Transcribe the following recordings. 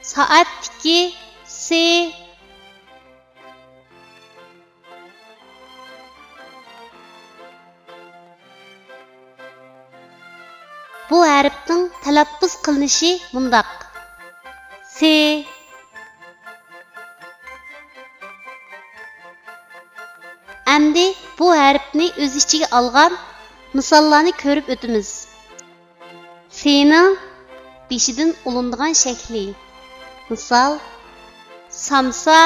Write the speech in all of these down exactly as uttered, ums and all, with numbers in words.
سائەتتىكى سى. بۇ ھەرپنىڭ تەلەپپۇز قىلىنىشى مۇنداق: سى. ئەمدى بۇ ھەرپنى ئۆز ئىچىگە ئالغان مىساللارنى كۆرۈپ ئۆتىمىز. سىنىڭ بېشىدىن ئۇلىنىدىغان شەكلى. مىسال، سامسا.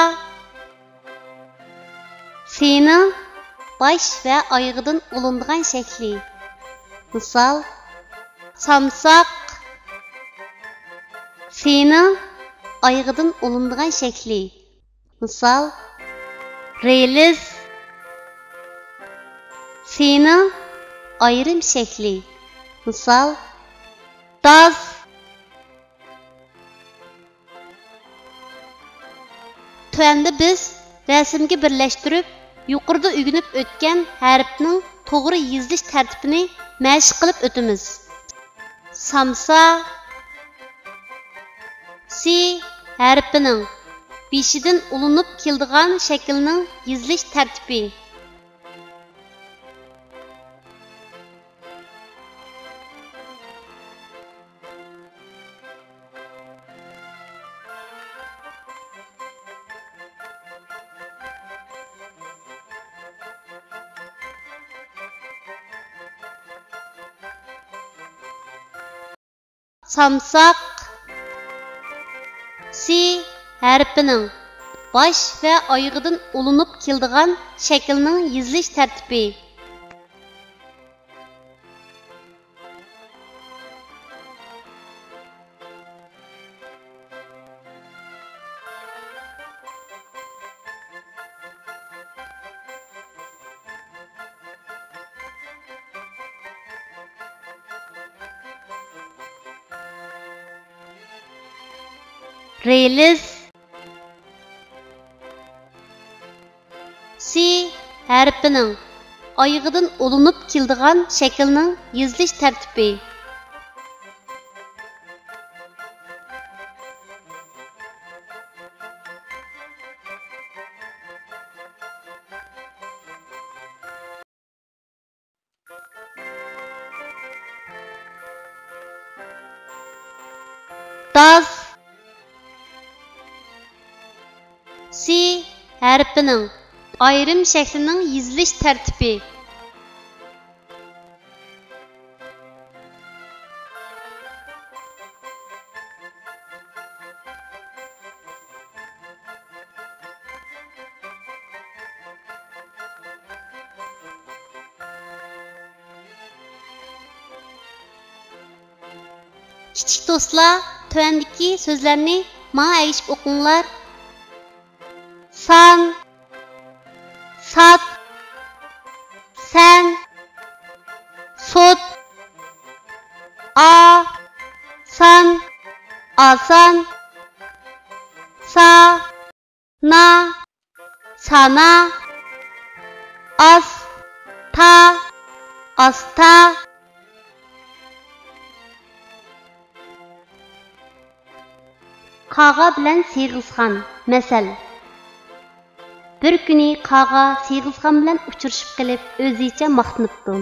سىنىڭ باش ۋە ئايىغىدىن ئۇلىنىدىغان شەكلى. مىسال، سامساق. سىنىڭ ئايىغىدىن ئۇلىنىدىغان شەكلى. مىسال، رېلىس. سىنىڭ ئايرىم شەكلى. مىسال، داس. تۆۋەندە بىز رەسىمگە بىرلەشتۈرۈپ، يۇقىرىدا ئۆگىنىپ ئۆتكەن ھەرپنىڭ توغرا يېزىلىش تەرتىپىنى مەشىق قىلىپ ئۆتىمىز. سامسا. سى ھەرپىنىڭ بېشىدىن ئۇلىنىپ كېلىدىغان شەكىلنىڭ يېزىلىش تەرتىپى. سامساق. سى ھەرپىنىڭ باش ۋە ئايىغىدىن ئۇلىنىپ كېلىدىغان شەكىلنىڭ يېزىلىش تەرتىپى. رېلىس. سى ھەرپىنىڭ ئايىغىدىن ئۇلىنىپ كېلىدىغان شەكىلنىڭ يېزىلىش تەرتىپى. داس. سى ھەرپىنىڭ ئايرىم شەكلىنىڭ يېزىلىش تەرتىپى. كىچىك دوستلار، تۆۋەندىكى سۆزلەرنى ماڭا ئەگىشىپ ئوقۇڭلار. سان، سات، سەن، سوت، ئا، سان، ئاسان، سا، نا، سانا، ئاس، تا، ئاستا. قاغا بىلەن سېغىزخان. مەسەل. بىر كۈنى قاغا سېغىزخان بىلەن ئۇچرىشىپ قېلىپ، ئۆزىچە ماختىنىپتۇ: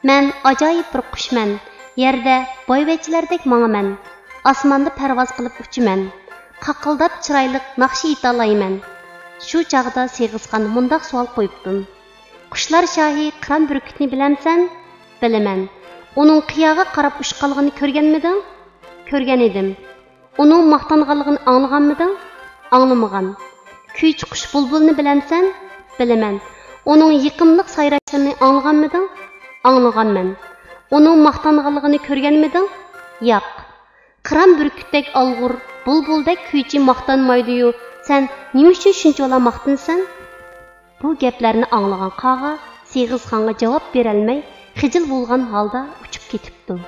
«مەن ئاجايىپ بىر قۇشمەن، يەردە بايۋەچچىلەردەك ماڭىمەن، ئاسماندا پەرۋاز قىلىپ ئۇچىمەن، قاقىلداپ چىرايلىق ناخشا ئېيتالايمەن.» شۇ چاغدا سېغىزخان مۇنداق سوئال قويۇپتۇ: «قۇشلار شاھى قىران بۈركۈتنى بىلەمسەن؟» «بىلىمەن.» «ئۇنىڭ قىياغا قاراپ ئۇچقانلىقىنى كۆرگەنمىدىڭ؟» «كۆرگەن ئىدىم.» «ئۇنىڭ ماختانغانلىقىنى ئاڭلىغانمىدىڭ؟» «ئاڭلىمىغان.» «كۈيچى قۇش بۇلبۇلنى بىلەمسەن؟» «بىلىمەن.» «ئۇنىڭ يېقىملىق سايراشلىرىنى ئاڭلىغانمىدىڭ؟» «ئاڭلىغانمەن.» «ئۇنىڭ ماختانغانلىقىنى كۆرگەنمىدىڭ؟» «ياق.» «قىران بۈركۈتتەك ئالغۇر، بۇلبۇلدەك كۈيچى ماختانمايدۇ-يۇ، سەن نېمە ئۈچۈن شۇنچىۋالا ماختىنىسەن؟» بۇ گەپلەرنى ئاڭلىغان قاغا سېغىزخانغا جاۋاب بېرەلمەي، خىجىل بولغان ھالدا ئۇچۇپ كېتىپتۇ.